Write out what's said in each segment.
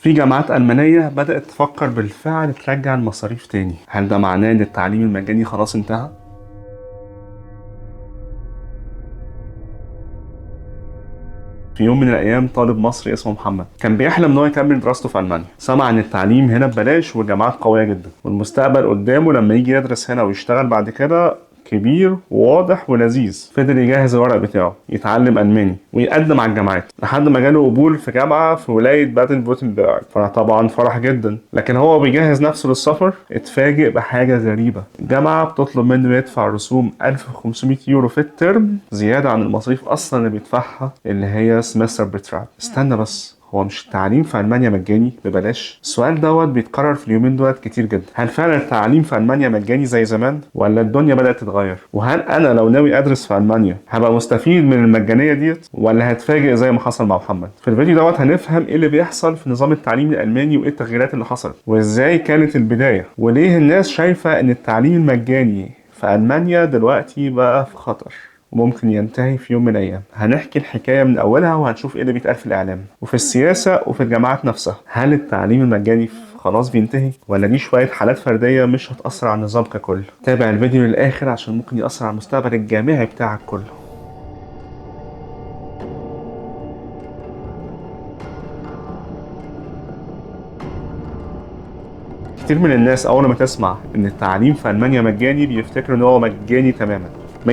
في جامعات ألمانية بدأت تفكر بالفعل ترجع المصاريف تاني. هل ده معناه إن التعليم المجاني خلاص انتهى؟ في يوم من الايام طالب مصري اسمه محمد كان بيحلم ان هو يكمل دراسته في المانيا. سمع ان التعليم هنا ببلاش والجامعات قوية جدا، والمستقبل قدامه لما يجي يدرس هنا ويشتغل بعد كده كبير وواضح ولذيذ. فضل يجهز الورق بتاعه، يتعلم الماني ويقدم على الجامعات لحد ما جاله قبول في جامعه في ولاية بادن فورتمبيرج. فرح طبعا، فرح جدا. لكن هو بيجهز نفسه للسفر اتفاجئ بحاجة غريبة. الجامعة بتطلب منه يدفع رسوم 1500 يورو في الترم، زيادة عن المصاريف اصلا اللي بيدفعها اللي هي Semesterbetrag. استنى بس، هو مش التعليم في المانيا مجاني ببلاش؟ السؤال دوت بيتكرر في اليومين دولت كتير جدا. هل فعلا التعليم في المانيا مجاني زي زمان، ولا الدنيا بدات تتغير؟ وهل انا لو ناوي ادرس في المانيا هبقى مستفيد من المجانية ديت، ولا هتفاجئ زي ما حصل مع محمد؟ في الفيديو دوت هنفهم ايه اللي بيحصل في نظام التعليم الالماني، وايه التغييرات اللي حصلت، وازاي كانت البداية، وليه الناس شايفه ان التعليم المجاني في المانيا دلوقتي بقى في خطر وممكن ينتهي في يوم من الأيام. هنحكي الحكاية من أولها وهنشوف إيه اللي بيتقال في الإعلام وفي السياسة وفي الجامعات نفسها. هل التعليم المجاني خلاص بينتهي، ولا دي شوية حالات فردية مش هتأثر على النظام ككل؟ تابع الفيديو للآخر عشان ممكن يأثر على المستقبل الجامعي بتاعك كله. كتير من الناس أول ما تسمع إن التعليم في ألمانيا مجاني بيفتكروا إن هو مجاني تماما 100%.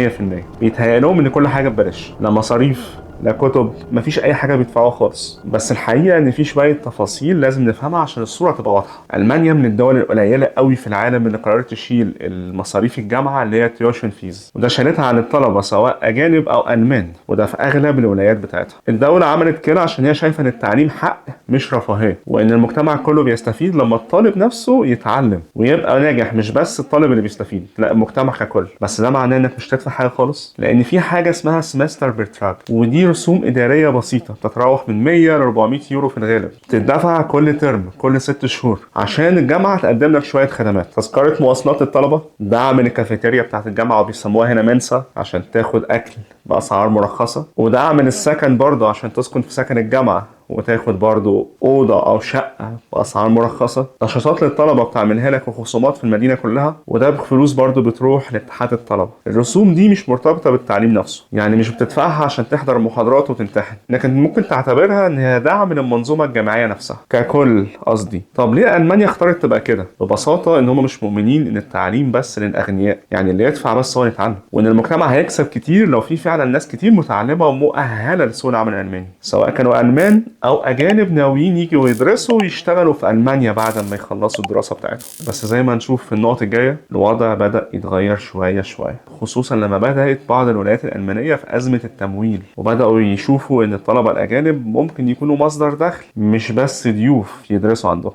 بيتهيأ لهم ان كل حاجة ببلاش، لا مصاريف لا كتب، مفيش اي حاجة بيدفعوها خالص. بس الحقيقة ان في شوية تفاصيل لازم نفهمها عشان الصورة تبقى واضحة. المانيا من الدول القليلة قوي في العالم اللي قررت تشيل المصاريف الجامعة اللي هي tuition fees، وده شالتها عن الطلبة سواء اجانب او المان، وده في اغلب الولايات بتاعتها. الدولة عملت كده عشان هي شايفه ان التعليم حق مش رفاهية، وان المجتمع كله بيستفيد لما الطالب نفسه يتعلم ويبقى ناجح، مش بس الطالب اللي بيستفيد، لا المجتمع ككل. بس ده معناه انك مش هتدفع حاجة خالص، لان في حاجة اسمها Semesterbetrag، ودي رسوم إدارية بسيطة تتراوح من 100 ل 400 يورو في الغالب، تدفع كل ترم كل 6 شهور عشان الجامعة تقدم لك شوية خدمات: تذكرة مواصلات للطلبة، دعم للكافيتيريا بتاعت الجامعة وبيسموها هنا Mensa عشان تاخد أكل بأسعار مرخصة، ودعم للسكن برضه عشان تسكن في سكن الجامعة وتاخد برضو أوضة أو شقة بأسعار مرخصة، نشاطات للطلبة بتعملها لك وخصومات في المدينة كلها، وده بفلوس برضو بتروح لاتحاد الطلبة. الرسوم دي مش مرتبطة بالتعليم نفسه، يعني مش بتدفعها عشان تحضر محاضرات وتمتحن، لكن ممكن تعتبرها إن هي دعم للمنظومة الجامعية نفسها ككل. قصدي طب ليه ألمانيا اختارت تبقى كده؟ ببساطة إن هم مش مؤمنين إن التعليم بس للأغنياء، يعني اللي يدفع بس هو اللي يتعلم، وإن المجتمع هيكسب كتير لو في فعلا ناس كتير متعلمة ومؤهلة لسوق العمل الألماني، سواء كانوا ألمان او اجانب ناويين يجوا يدرسوا ويشتغلوا في المانيا بعد ما يخلصوا الدراسة بتاعتهم. بس زي ما نشوف في النقط الجاية الوضع بدا يتغير شوية شوية، خصوصا لما بدات بعض الولايات الالمانية في ازمة التمويل، وبداوا يشوفوا ان الطلبة الاجانب ممكن يكونوا مصدر دخل مش بس ضيوف يدرسوا عندهم.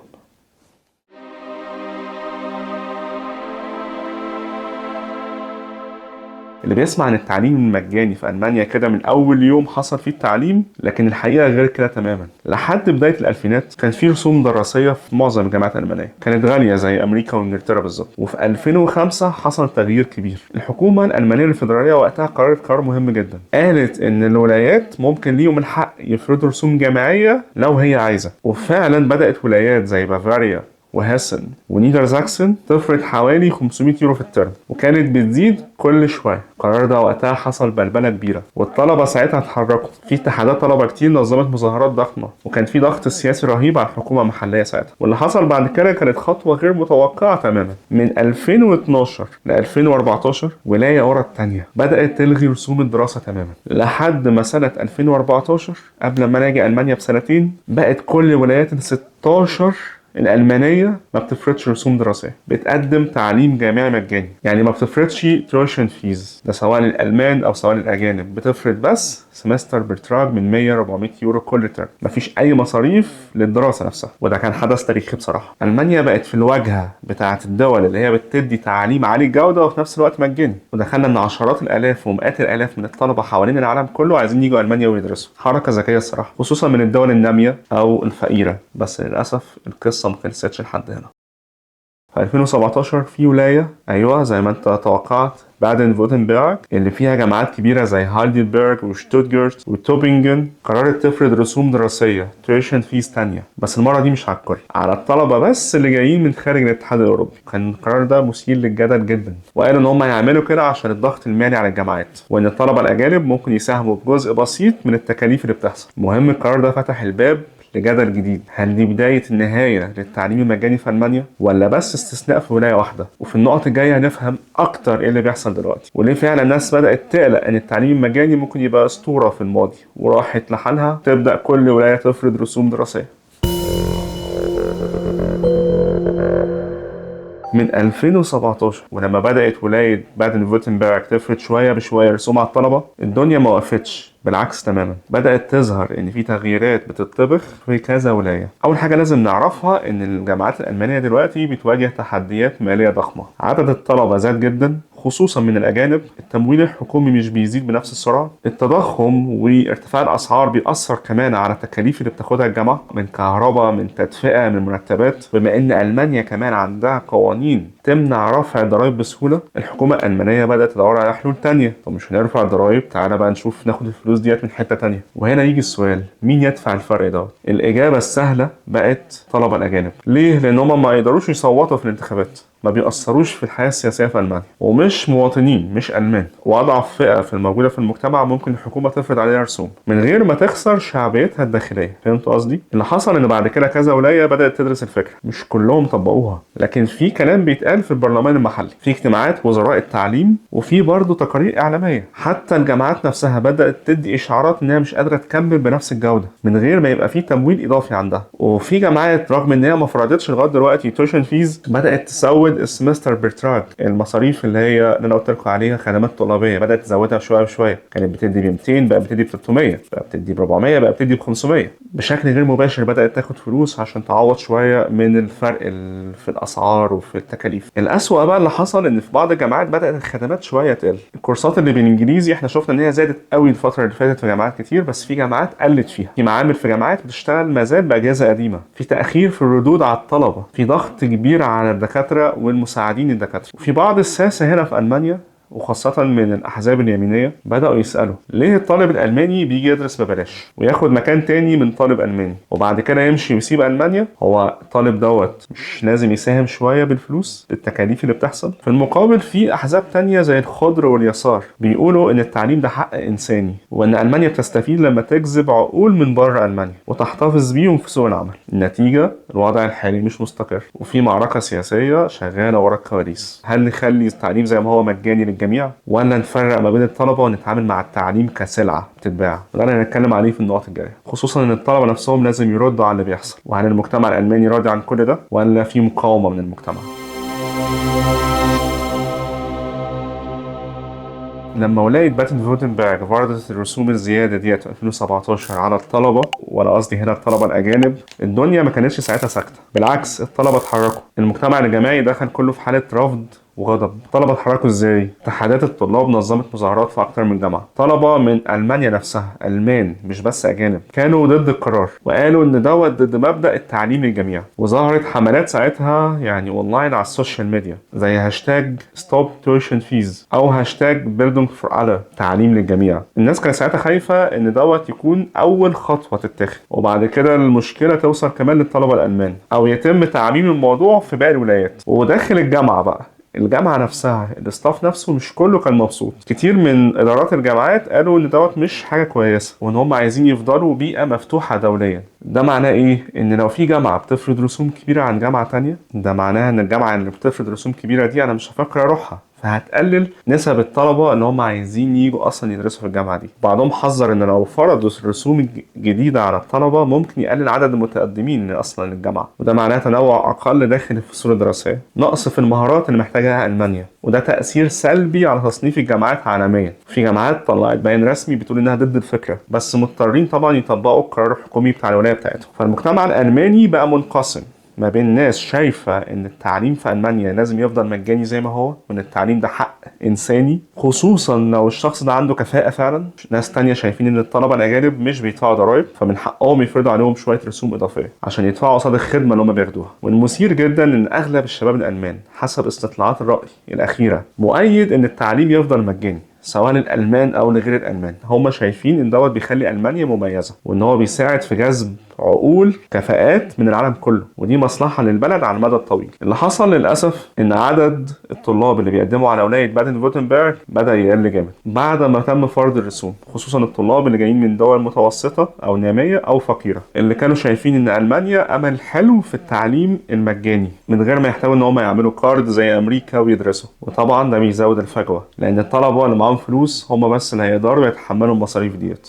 اللي بيسمع عن التعليم المجاني في ألمانيا كده من أول يوم حصل فيه التعليم، لكن الحقيقة غير كده تماما. لحد بداية الألفينات كان في رسوم دراسية في معظم الجامعات الألمانية، كانت غالية زي أمريكا وإنجلترا بالظبط. وفي 2005 حصل تغيير كبير. الحكومة الألمانية الفيدرالية وقتها قررت قرار مهم جدا، قالت إن الولايات ممكن ليهم الحق يفرضوا رسوم جامعية لو هي عايزة. وفعلا بدأت ولايات زي بافاريا وهاسن ونيدرزاكسن تفرض حوالي 500 يورو في الترم، وكانت بتزيد كل شوية. القرار ده وقتها حصل بلبلة كبيرة، والطلبة ساعتها اتحركوا في اتحادات طلبه كتير نظمت مظاهرات ضخمة، وكان في ضغط سياسي رهيب على الحكومة المحلية ساعتها. واللي حصل بعد كده كانت خطوة غير متوقعه تماما. من 2012 ل 2014 ولاية ورا الثانية بدات تلغي رسوم الدراسة تماما، لحد ما سنة 2014 قبل ما ناجي المانيا بسنتين بقت كل ولايات ال 16 الألمانية ما بتفرضش رسوم دراسية، بتقدم تعليم جامعي مجاني، يعني ما بتفرضش tuition fees، ده سواء للألمان أو سواء للأجانب، بتفرض بس Semesterbetrag من 100 400 يورو كل ترم، مفيش أي مصاريف للدراسة نفسها. وده كان حدث تاريخي بصراحة. ألمانيا بقت في الواجهة بتاعة الدول اللي هي بتدي تعليم عالي الجودة وفي نفس الوقت مجاني، وده خلى إن عشرات الآلاف ومئات الآلاف من الطلبة حوالين العالم كله عايزين يجوا ألمانيا ويدرسوا. حركة ذكية الصراحة، خصوصا من الدول النامية أو الفقيرة. بس للأسف القصة ما خلصتش لحد هنا. في 2017 في ولاية، ايوه زي ما انت توقعت، بادن فوتنبرغ، اللي فيها جامعات كبيرة زي هايدلبرغ وشتوتجارت وتوبنجن، قررت تفرض رسوم دراسية tuition fees تانية، بس المرة دي مش على الكل، على الطلبة بس اللي جايين من خارج الاتحاد الأوروبي. كان القرار ده مثير للجدل جدا، وقالوا إن هم هيعملوا كده عشان الضغط المالي على الجامعات، وإن الطلبة الأجانب ممكن يساهموا بجزء بسيط من التكاليف اللي بتحصل. المهم القرار ده فتح الباب لجدل جديد، هل دي بداية النهاية للتعليم المجاني في ألمانيا ولا بس استثناء في ولاية واحدة؟ وفي النقط الجاية هنفهم أكتر إيه اللي بيحصل دلوقتي، وليه فعلا الناس بدأت تقلق إن التعليم المجاني ممكن يبقى أسطورة في الماضي وراحت لحالها تبدأ كل ولاية تفرض رسوم دراسية. من 2017 ولما بدأت ولاية بادن فوتنبرغ تفرض شوية بشوية رسوم على الطلبة، الدنيا ما وقفتش، بالعكس تماما، بدأت تظهر إن في تغييرات بتطبخ في كذا ولاية. أول حاجة لازم نعرفها إن الجامعات الألمانية دلوقتي بتواجه تحديات مالية ضخمة. عدد الطلبة زاد جدا خصوصا من الأجانب، التمويل الحكومي مش بيزيد بنفس السرعة، التضخم وارتفاع الأسعار بيأثر كمان على التكاليف اللي بتاخدها الجامعة من كهرباء، من تدفئة، من مرتبات. بما إن ألمانيا كمان عندها قوانين تمنع رفع الضرائب بسهولة، الحكومة الألمانية بدأت تدور على حلول تانية. طب مش هنرفع الضرائب، تعالى بقى نشوف ناخد الفلوس ديت من حتة تانية. وهنا يجي السؤال، مين يدفع الفرق دوت؟ الإجابة السهلة بقت طلبة الأجانب. ليه؟ لأن هم ما يقدروش يصوتوا في الانتخابات، ما بيأثروش في الحياة السياسية في ألمانيا، ومش مواطنين، مش ألمان، وأضعف فئة في الموجودة في المجتمع ممكن الحكومة تفرض عليها رسوم من غير ما تخسر شعبيتها الداخلية. فهمت قصدي؟ اللي حصل إن بعد كده كذا ولاية بدأت تدرس الفكرة، مش كلهم طبقوها، لكن في كلام بيتقال في البرلمان المحلي، في اجتماعات وزراء التعليم، وفي برضه تقارير إعلامية. حتى الجامعات نفسها بدأت تدي إشعارات إنها مش قادرة تكمل بنفس الجودة من غير ما يبقى في تمويل إضافي عندها. وفي جامعات رغم إن هي ما فرضتش لغاية دلوقتي tuition fees، بدأت تزود ال Semesterbeitrag، المصاريف اللي هي اللي انا قلت لكم عليها خدمات طلابيه، بدات تزودها شوية بشوية. كانت بتدي ب 200 بقى بتدي ب 300، بقى بتدي ب 400، بقى بتدي ب 500. بشكل غير مباشر بدات تاخد فلوس عشان تعوض شوية من الفرق في الاسعار وفي التكاليف. الاسوأ بقى اللي حصل ان في بعض الجامعات بدات الخدمات شوية تقل. الكورسات اللي بالانجليزي احنا شفنا ان هي زادت قوي الفترة اللي فاتت في جامعات كتير، بس في جامعات قلت فيها. في معامل في جامعات بتشتغل ما زال باجهزه قديمة، في تاخير في الردود على الطلبة، في ضغط كبير على الدكاترة والمساعدين الدكاترة. وفي بعض الساسة هنا في ألمانيا وخاصة من الأحزاب اليمينية بدأوا يسألوا ليه الطالب الألماني بيجي يدرس ببلاش وياخد مكان تاني من طالب ألماني وبعد كده يمشي ويسيب ألمانيا؟ هو الطالب دوت مش لازم يساهم شوية بالفلوس بالتكاليف اللي بتحصل؟ في المقابل في أحزاب تانية زي الخضر واليسار بيقولوا إن التعليم ده حق إنساني، وإن ألمانيا بتستفيد لما تجذب عقول من بره ألمانيا وتحتفظ بيهم في سوق العمل. النتيجة الوضع الحالي مش مستقر، وفي معركة سياسية شغالة ورا الكواليس. هل نخلي التعليم زي ما هو مجاني للجميع، ولا نفرق ما بين الطلبة ونتعامل مع التعليم كسلعة بتتباع؟ وده اللي هنتكلم عليه في النقط الجاية، خصوصا ان الطلبة نفسهم لازم يردوا على اللي بيحصل. وهل المجتمع الألماني راضي عن كل ده، ولا في مقاومة من المجتمع؟ لما ولاية بادن فوتنبرغ فرضت الرسوم الزيادة ديت في 2017 على الطلبة، وأنا قصدي هنا الطلبة الأجانب، الدنيا ما كانتش ساعتها ساكتة، بالعكس الطلبة اتحركوا. المجتمع الجامعي دخل كله في حالة رفض وغضب. الطلبة اتحركوا ازاي؟ اتحادات الطلاب نظمت مظاهرات في أكتر من جامعة. طلبة من ألمانيا نفسها، ألمان مش بس أجانب، كانوا ضد القرار وقالوا إن دوت ضد مبدأ التعليم للجميع. وظهرت حملات ساعتها يعني أونلاين على ال social media زي hashtag stop tuition fees أو hashtag Bildung für alle، تعليم للجميع. الناس كانت ساعتها خايفة إن دوت يكون أول خطوة تتاخد، وبعد كده المشكلة توصل كمان للطلبة الألمان أو يتم تعميم الموضوع في باقي الولايات. وداخل الجامعة بقى، الجامعة نفسها ال staff نفسه مش كله كان مبسوط. كتير من إدارات الجامعات قالوا إن دوت مش حاجة كويسة، وإن هم عايزين يفضلوا بيئة مفتوحة دوليا. ده معناه إيه؟ إن لو في جامعة بتفرض رسوم كبيرة عن جامعة تانية، ده معناها إن الجامعة اللي بتفرض رسوم كبيرة دي أنا مش هفكر أروحها، فهتقلل نسب الطلبة اللي هم عايزين يجوا أصلا يدرسوا في الجامعة دي. بعضهم حذر إن لو فرضوا رسوم جديدة على الطلبة ممكن يقلل عدد المتقدمين أصلا للجامعة، وده معناه تنوع أقل داخل الفصول الدراسية، نقص في المهارات اللي محتاجها ألمانيا، وده تأثير سلبي على تصنيف الجامعات عالميا. في جامعات طلعت بيان رسمي بتقول إنها ضد الفكرة، بس مضطرين طبعا يطبقوا القرار الحكومي بتاع الولاية بتاعتهم. فالمجتمع الألماني بقى منقسم ما بين ناس شايفة ان التعليم في ألمانيا لازم يفضل مجاني زي ما هو، وان التعليم ده حق إنساني خصوصا لو الشخص ده عنده كفاءة فعلا. ناس تانية شايفين ان الطلبة الأجانب مش بيدفعوا ضرائب، فمن حقهم يفرضوا عليهم شوية رسوم إضافية عشان يدفعوا قصاد الخدمة اللي هم بياخدوها. والمثير جدا ان أغلب الشباب الألمان حسب استطلاعات الرأي الأخيرة مؤيد ان التعليم يفضل مجاني سواء للألمان أو لغير الألمان. هم شايفين إن دوت بيخلي ألمانيا مميزة، وإن هو بيساعد في جذب عقول كفاءات من العالم كله، ودي مصلحة للبلد على المدى الطويل. اللي حصل للأسف إن عدد الطلاب اللي بيقدموا على ولاية بادن فورتمبرج بدأ يقل جامد بعد ما تم فرض الرسوم، خصوصا الطلاب اللي جايين من دول متوسطة أو نامية أو فقيرة، اللي كانوا شايفين إن ألمانيا أمل حلو في التعليم المجاني من غير ما يحتاجوا إن هم يعملوا card زي أمريكا ويدرسوا. وطبعا ده بيزود الفجوة، لأن الطلبة اللي معاهم فلوس هم بس اللي هيقدروا يتحملوا المصاريف ديت.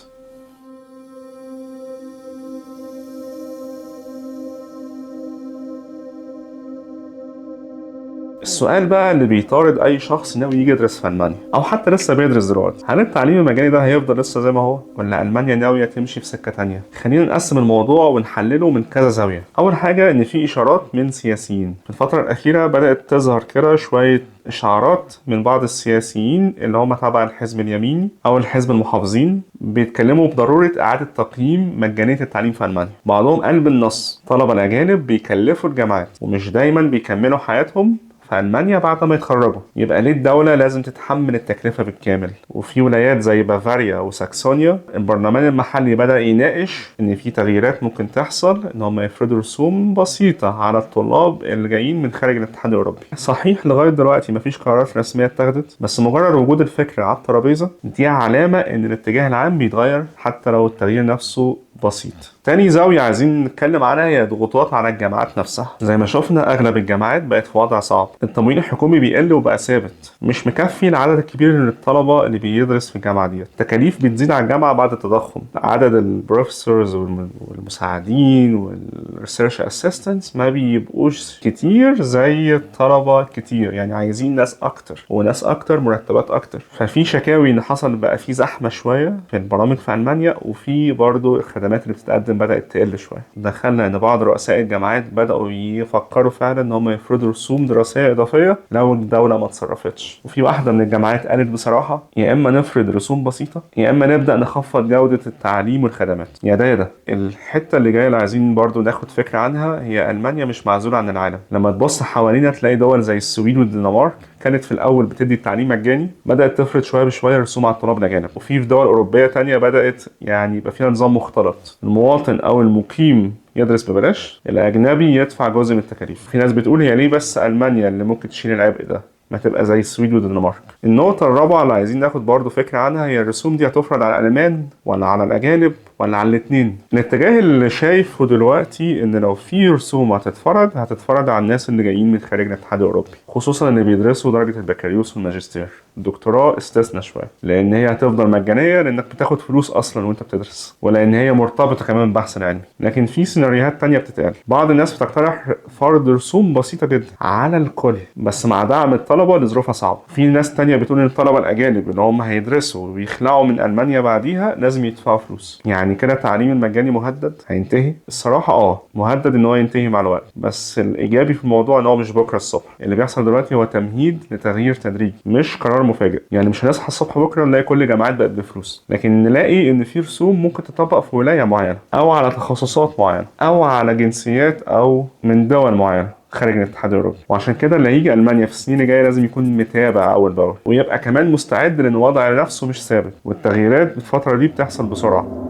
السؤال بقى اللي بيطارد اي شخص ناوي يجي يدرس في المانيا او حتى لسه بيدرس دلوقتي، هل التعليم المجاني ده هيفضل لسه زي ما هو، ولا المانيا ناوية تمشي في سكة تانية؟ خلينا نقسم الموضوع ونحلله من كذا زاوية. اول حاجة ان في اشارات من سياسيين في الفترة الاخيرة، بدات تظهر كده شوية اشعارات من بعض السياسيين اللي هم تبع الحزب اليميني او الحزب المحافظين، بيتكلموا بضرورة اعاده تقييم مجانية التعليم في المانيا. بعضهم قال بالنص طلبه الاجانب بيكلفوا الجامعات ومش دايما بيكملوا حياتهم في ألمانيا بعد ما يتخرجوا، يبقى ليه الدولة لازم تتحمل التكلفة بالكامل؟ وفي ولايات زي بافاريا وساكسونيا البرلمان المحلي بدأ يناقش إن في تغييرات ممكن تحصل، إن هم يفرضوا رسوم بسيطة على الطلاب اللي جايين من خارج الاتحاد الأوروبي. صحيح لغاية دلوقتي مفيش قرارات رسمية اتخذت، بس مجرد وجود الفكرة على الترابيزة دي علامة إن الاتجاه العام بيتغير حتى لو التغيير نفسه بسيط. تاني زاوية عايزين نتكلم عنها هي ضغوطات على الجامعات نفسها. زي ما شفنا أغلب الجامعات بقت في وضع صعب، التمويل الحكومي بيقل وبقى ثابت، مش مكفي العدد الكبير من الطلبة اللي بيدرس في الجامعة ديت. التكاليف بتزيد على الجامعة بعد التضخم، عدد ال professors والمساعدين وال research assistants ما بيبقوش كتير زي الطلبة كتير، يعني عايزين ناس أكتر وناس أكتر، مرتبات أكتر. ففي شكاوي إن حصل بقى في زحمة شوية في البرامج في ألمانيا، وفي برضو الخدمات اللي بتتقدم بدأت تقل شوية. دخلنا إن بعض رؤساء الجامعات بدأوا يفكروا فعلا إن هم يفرضوا رسوم دراسية إضافية لو الدولة ما اتصرفتش. وفي واحدة من الجامعات قالت بصراحة يا إما نفرض رسوم بسيطة يا إما نبدأ نخفض جودة التعليم والخدمات. يا ده يا ده. الحتة اللي جاية اللي عايزين برضو ناخد فكرة عنها هي ألمانيا مش معزولة عن العالم. لما تبص حوالينا تلاقي دول زي السويد والدنمارك كانت في الأول بتدي التعليم مجاني، بدأت تفرض شوية بشوية رسوم على الطلاب الأجانب. وفي دول أوروبية تانية بدأت يعني يبقى فيها نظام مختلط، المواطن أو المقيم يدرس ببلاش، الأجنبي يدفع جزء من التكاليف. في ناس بتقول هي ليه بس ألمانيا اللي ممكن تشيل العبء ده، ما تبقى زي السويد والدنمارك. النقطة الرابعة اللي عايزين ناخد برضو فكرة عنها هي الرسوم دي هتفرض على الألمان ولا على الأجانب ولا على الاتنين؟ الاتجاه اللي شايفه دلوقتي إن لو في رسوم هتتفرض هتتفرض على الناس اللي جايين من خارج الاتحاد الأوروبي، خصوصا اللي بيدرسوا درجة البكالوريوس والماجستير. الدكتوراه استثنى شوية لأن هي هتفضل مجانية لأنك بتاخد فلوس أصلا وأنت بتدرس، ولأن هي مرتبطة كمان بالبحث العلمي. لكن في سيناريوهات تانية بتتقال، بعض الناس بتقترح فرض رسوم بسيطة جدا على الكل بس مع دعم الطلبة لظروفها صعبة. في ناس تانية بتقول إن الطلبة الأجانب اللي هم هيدرسوا ويخلعوا من ألمانيا بعديها لازم يدفعوا فلوس. يعني كده التعليم المجاني مهدد هينتهي. الصراحة مهدد إن هو ينتهي مع الوقت، بس الإيجابي في الموضوع إن هو مش بكرة الصبح. اللي بيحصل دلوقتي هو تمهيد لتغيير تدريجي مش قرار مفاجئ. يعني مش هنصحى الصبح بكرة نلاقي كل الجامعات بقت بفلوس، لكن نلاقي إن في رسوم ممكن تطبق في ولاية معينة أو على تخصصات معينة أو على جنسيات أو من دول معينة خارج الاتحاد الاوروبي. وعشان كده اللي هيجي المانيا في السنين الجاية لازم يكون متابع اول باول، ويبقى كمان مستعد لان وضع نفسه مش ثابت والتغييرات الفترة دي بتحصل بسرعة.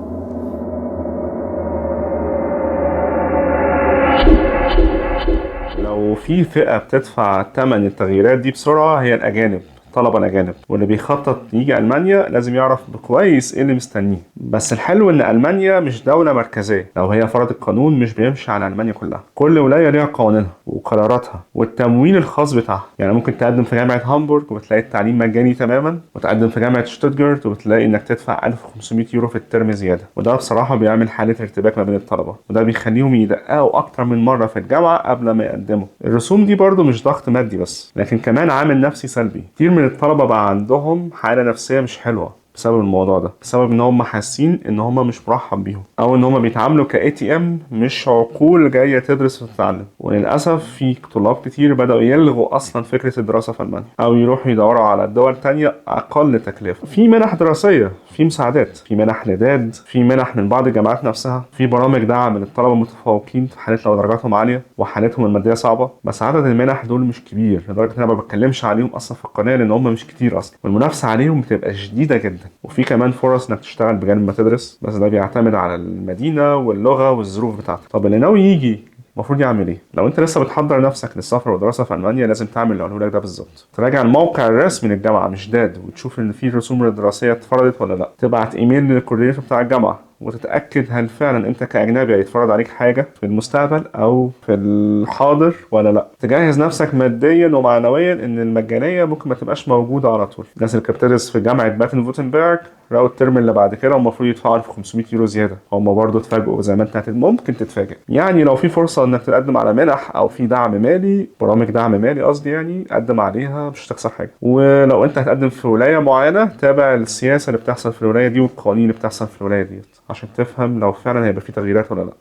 لو في فئة بتدفع ثمن التغييرات دي بسرعة هي الاجانب، طلبة الأجانب، واللي بيخطط يجي ألمانيا لازم يعرف كويس إيه اللي مستنيه. بس الحلو إن ألمانيا مش دولة مركزية، لو هي فرض القانون مش بيمشي على ألمانيا كلها، كل ولاية ليها قوانينها وقراراتها والتمويل الخاص بتاعها. يعني ممكن تقدم في جامعة هامبورغ وتلاقي التعليم مجاني تماما، وتقدم في جامعة شتوتجارت وتلاقي إنك تدفع 1500 يورو في الترم زيادة. وده بصراحة بيعمل حالة ارتباك ما بين الطلبة، وده بيخليهم يدققوا أكتر من مرة في الجامعة قبل ما يقدموا. الرسوم دي برضو مش ضغط مادي بس، لكن كمان عامل نفسي سلبي. كتير من الطلبة بقى عندهم حالة نفسية مش حلوة بسبب الموضوع ده، بسبب ان هم حاسين ان هم مش مرحب بيهم، او ان هم بيتعاملوا ك ATM مش عقول جاية تدرس وتتعلم. وللاسف في طلاب كتير بداوا يلغوا اصلا فكرة الدراسة في المانيا، او يروحوا يدوروا على دول تانية اقل تكلفة. في منح دراسيه، في مساعدات، في منح ل DAAD، في منح من بعض الجامعات نفسها، في برامج دعم للطلبة المتفوقين في حالة لو درجاتهم عالية وحالتهم المادية صعبه، بس عدد المنح دول مش كبير لدرجة ان انا ما بتكلمش عليهم اصلا في القناة لان هم مش كتير اصلا، والمنافسه عليهم بتبقى شديدة جدا. وفي كمان فرص انك تشتغل بجانب ما تدرس، بس ده بيعتمد على المدينة واللغة والظروف بتاعتك. طب اللي ناوي يجي المفروض يعمل ايه؟ لو انت لسه بتحضر نفسك للسفر والدراسة في المانيا لازم تعمل اللي قوله لك ده بالظبط. تراجع الموقع الرسمي للجامعة مش DAAD، وتشوف ان في رسوم دراسية اتفرضت ولا لا. تبعت ايميل لل coordinator بتاع الجامعة وتتاكد هل فعلا انت كاجنبي هيتفرض عليك حاجة في المستقبل او في الحاضر ولا لا. تجهز نفسك ماديا ومعنويا ان المجانية ممكن ما تبقاش موجودة على طول. الناس اللي كانت بتدرس في جامعه بادن فوتنبرج راحوا الترم اللي بعد كده المفروض يدفعوا 1500 يورو زيادة، هم برضه اتفاجئوا زي ما انت ممكن تتفاجئ. يعني لو في فرصة انك تقدم على منح او في دعم مالي، برامج دعم مالي قصدي، يعني قدم عليها مش هتخسر حاجة. ولو انت هتقدم في ولاية معينة تابع السياسة اللي بتحصل في الولاية دي والقوانين اللي بتحصل في الولاية ديت عشان تفهم لو فعلا هيبقى في تغييرات ولا لا.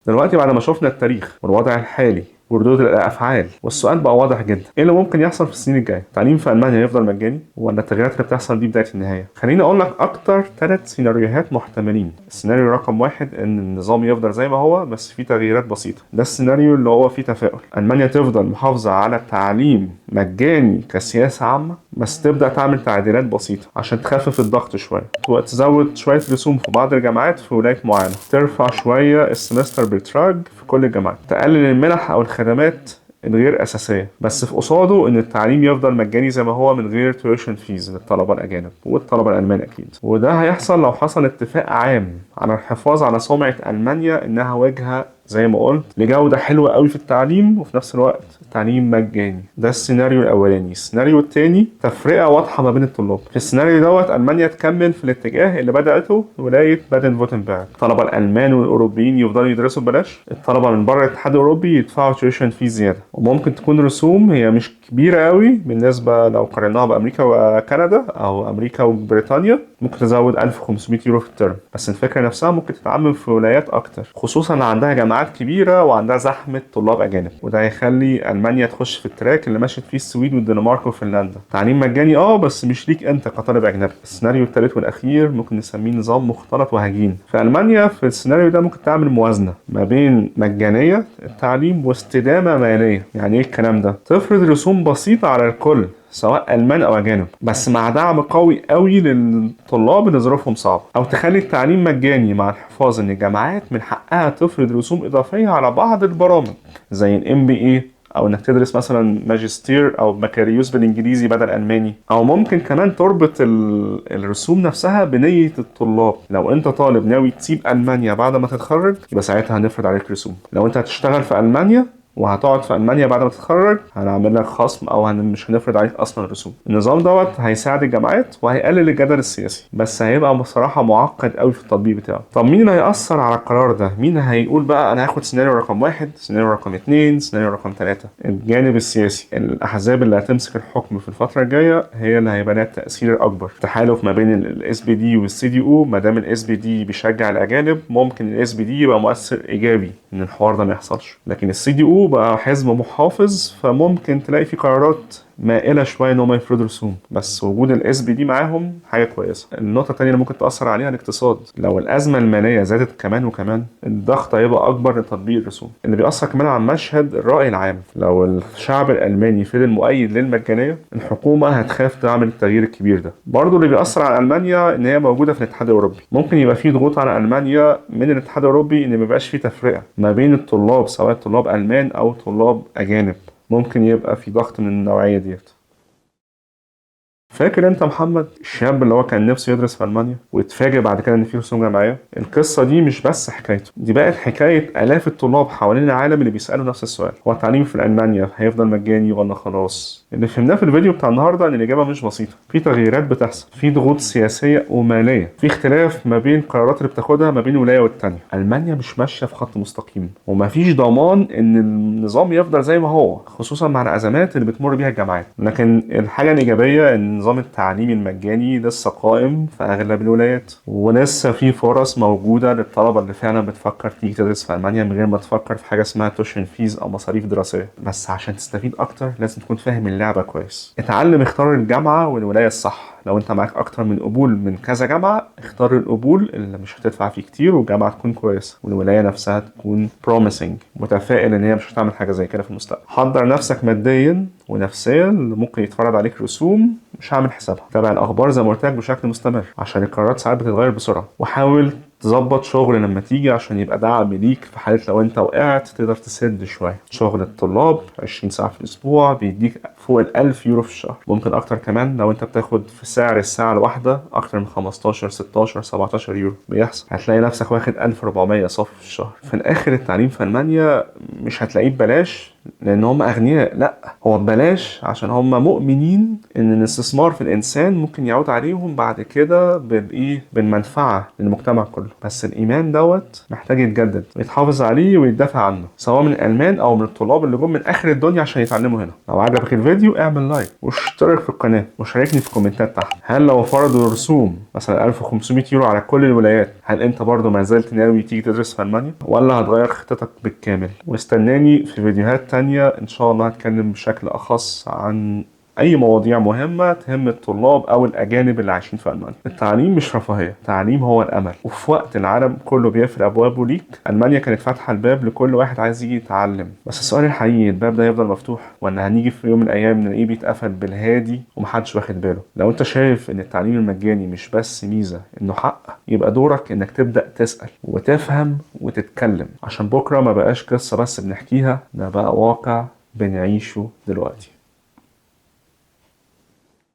دلوقتي بعد ما شفنا التاريخ والوضع الحالي وردود الافعال، والسؤال بقى واضح جدا، ايه اللي ممكن يحصل في السنين الجاية؟ التعليم في المانيا هيفضل مجاني ولا التغييرات اللي بتحصل دي بداية النهاية؟ خليني اقول لك اكتر 3 سيناريوهات محتملين. السيناريو رقم 1 ان النظام يفضل زي ما هو بس فيه تغييرات بسيطة، ده السيناريو اللي هو فيه تفاؤل. المانيا تفضل محافظة على التعليم مجاني كسياسه عامة، بس تبدا تعمل تعديلات بسيطة عشان تخفف الضغط شوية، وتزود شوية رسوم في بعض الجامعات في ولايات معينة، ترفع شوية ال Semesterbetrag في كل الجامعات، تقلل المنح او الخدمات الغير اساسية، بس في قصاده ان التعليم يفضل مجاني زي ما هو من غير tuition fees للطلبة الاجانب والطلبة الالمان اكيد. وده هيحصل لو حصل اتفاق عام على الحفاظ على سمعه المانيا انها وجهه زي ما قلت لجوده حلوة قوي في التعليم وفي نفس الوقت التعليم مجاني. ده السيناريو الاولاني. السيناريو الثاني تفرقه واضحة ما بين الطلاب. في السيناريو دوت المانيا تكمل في الاتجاه اللي بداته ولاية بادن فوتنبرج، الطلبة الالمان والاوروبيين يفضلوا يدرسوا ببلاش، الطلبة من بره الاتحاد الاوروبي يدفعوا tuition fee زيادة، وممكن تكون رسوم هي مش كبيرة قوي بالنسبة لو قارناها بامريكا وكندا او امريكا وبريطانيا، ممكن تزود 1500 يورو في الترم، بس الفكرة نفسها ممكن تتعمم في ولايات اكتر، خصوصا اللي عندها جامعات كبيرة وعندها زحمة طلاب اجانب، وده هيخلي المانيا تخش في ال track اللي مشت فيه السويد والدنمارك وفنلندا. تعليم مجاني بس مش ليك انت كطالب اجنبي. السيناريو الثالث والاخير ممكن نسميه نظام مختلط وهجين. في المانيا في السيناريو ده ممكن تعمل موازنه ما بين مجانية التعليم واستدامه ماليه. يعني ايه الكلام ده؟ تفرض رسوم بسيطة على الكل سواء ألمان أو أجانب، بس مع دعم قوي قوي للطلاب اللي ظروفهم صعبة، أو تخلي التعليم مجاني مع الحفاظ إن الجامعات من حقها تفرض رسوم إضافية على بعض البرامج زي ال MBA، أو إنك تدرس مثلا ماجستير أو بكالوريوس بالإنجليزي بدل ألماني، أو ممكن كمان تربط الرسوم نفسها بنية الطلاب. لو أنت طالب ناوي تسيب ألمانيا بعد ما تتخرج يبقى ساعتها هنفرض عليك رسوم، لو أنت هتشتغل في ألمانيا وهتقعد في المانيا بعد ما تتخرج هنعمل لك خصم او مش هنفرض عليك اصلا رسوم. النظام دوت هيساعد الجامعات وهيقلل الجدل السياسي، بس هيبقى بصراحة معقد قوي في التطبيق بتاعه. طب مين اللي هيأثر على القرار ده؟ مين هيقول بقى انا هاخد سيناريو رقم 1، سيناريو رقم 2، سيناريو رقم 3؟ الجانب السياسي، الاحزاب اللي هتمسك الحكم في الفترة الجاية هي اللي هيبقى لها التأثير الاكبر. تحالف ما بين ال SPD وال CDU، ما دام ال SPD بيشجع الاجانب ممكن ال SPD يبقى مؤثر ايجابي ان الحوار ده ما يحصلش، لكن ال CDU بقى حزب محافظ فممكن تلاقي في قرارات مائلة شوية ان هم يفرضوا رسوم، بس وجود ال SPD معاهم حاجة كويسة. النقطة الثانية اللي ممكن تاثر عليها الاقتصاد، لو الازمة المالية زادت كمان وكمان الضغط هيبقى اكبر لتطبيق الرسوم. اللي بيأثر كمان على المشهد الراي العام، لو الشعب الالماني فضل مؤيد للمجانيه الحكومة هتخاف تعمل التغيير الكبير ده. برضه اللي بيأثر على المانيا ان هي موجودة في الاتحاد الاوروبي، ممكن يبقى في ضغوط على المانيا من الاتحاد الاوروبي ان ما يبقاش في تفرقه ما بين الطلاب سواء طلاب المان او طلاب اجانب، ممكن يبقى في ضغط من النوعية ديت. فاكر انت محمد الشاب اللي هو كان نفسه يدرس في المانيا واتفاجئ بعد كده ان في رسوم جامعية؟ القصة دي مش بس حكايته، دي بقت حكاية الاف الطلاب حوالين العالم اللي بيسالوا نفس السؤال: هو التعليم في المانيا هيفضل مجاني ولا خلاص؟ اللي فهمناه في الفيديو بتاع النهارده ان الاجابة مش بسيطة. في تغييرات بتحصل، في ضغوط سياسية وماليه، في اختلاف ما بين القرارات اللي بتاخدها ما بين ولاية والتانية. المانيا مش ماشية في خط مستقيم، ومفيش ضمان ان النظام يفضل زي ما هو، خصوصا مع الازمات اللي بتمر بيها الجامعات. لكن الحاجة الايجابية ان النظام التعليمي المجاني لسه قائم في اغلب الولايات، ولسه في فرص موجودة للطلبة اللي فعلا بتفكر تيجي تدرس في المانيا من غير ما تفكر في حاجة اسمها tuition fees او مصاريف دراسية. بس عشان تستفيد اكتر لازم تكون فاهم اللعبة كويس. اتعلم اختار الجامعة والولاية الصح. لو انت معاك اكتر من قبول من كذا جامعه، اختار القبول اللي مش هتدفع فيه كتير والجامعة تكون كويسة والولاية نفسها تكون promising، متفائل ان هي مش هتعمل حاجة زي كده في المستقبل. حضر نفسك ماديا ونفسيا اللي ممكن يتفرض عليك رسوم مش هعمل حسابها. تابع الاخبار زي ما قلت لك بشكل مستمر عشان القرارات ساعات بتتغير بسرعة، وحاول تظبط شغل لما تيجي عشان يبقى دعم ليك في حالة لو انت وقعت تقدر تسد شوية. شغل الطلاب 20 ساعة في الأسبوع بيديك فوق ال1000 يورو في الشهر، ممكن أكتر كمان لو انت بتاخد في سعر الساعة الواحدة أكتر من 15 16 17 يورو بيحصل. هتلاقي نفسك واخد 1400 صافي في الشهر. في الآخر التعليم في ألمانيا مش هتلاقيه ببلاش لأن هم أغنياء، لأ هو ببلاش عشان هم مؤمنين إن الاستثمار في الإنسان ممكن يعود عليهم بعد كده بالإيه؟ بالمنفعة للمجتمع كله. بس الإيمان دوت محتاج يتجدد ويتحافظ عليه ويتدافع عنه، سواء من الألمان أو من الطلاب اللي جم من آخر الدنيا عشان يتعلموا هنا. لو عجبك الفيديو اعمل like واشترك في القناة وشاركني في الكومنتات تحت. هل لو فرضوا رسوم مثلا 1500 يورو على كل الولايات، هل أنت برضو ما زلت ناوي تيجي تدرس في ألمانيا ولا هتغير خطتك بالكامل؟ واستناني في فيديوهات تانية إن شاء الله هتكلم بشكل أخص عن أي مواضيع مهمة تهم الطلاب أو الأجانب اللي عايشين في ألمانيا. التعليم مش رفاهية، التعليم هو الأمل. وفي وقت العالم كله بيقفل أبوابه ليك، ألمانيا كانت فاتحة الباب لكل واحد عايز يجي يتعلم. بس السؤال الحقيقي، الباب ده يفضل مفتوح ولا هنيجي في يوم من الأيام نلاقيه بيتقفل بالهادي ومحدش واخد باله؟ لو أنت شايف إن التعليم المجاني مش بس ميزة، إنه حق، يبقى دورك إنك تبدأ تسأل وتفهم وتتكلم، عشان بكرة ما بقاش قصة بس بنحكيها، ده بقى واقع بنعيشه دلوقتي.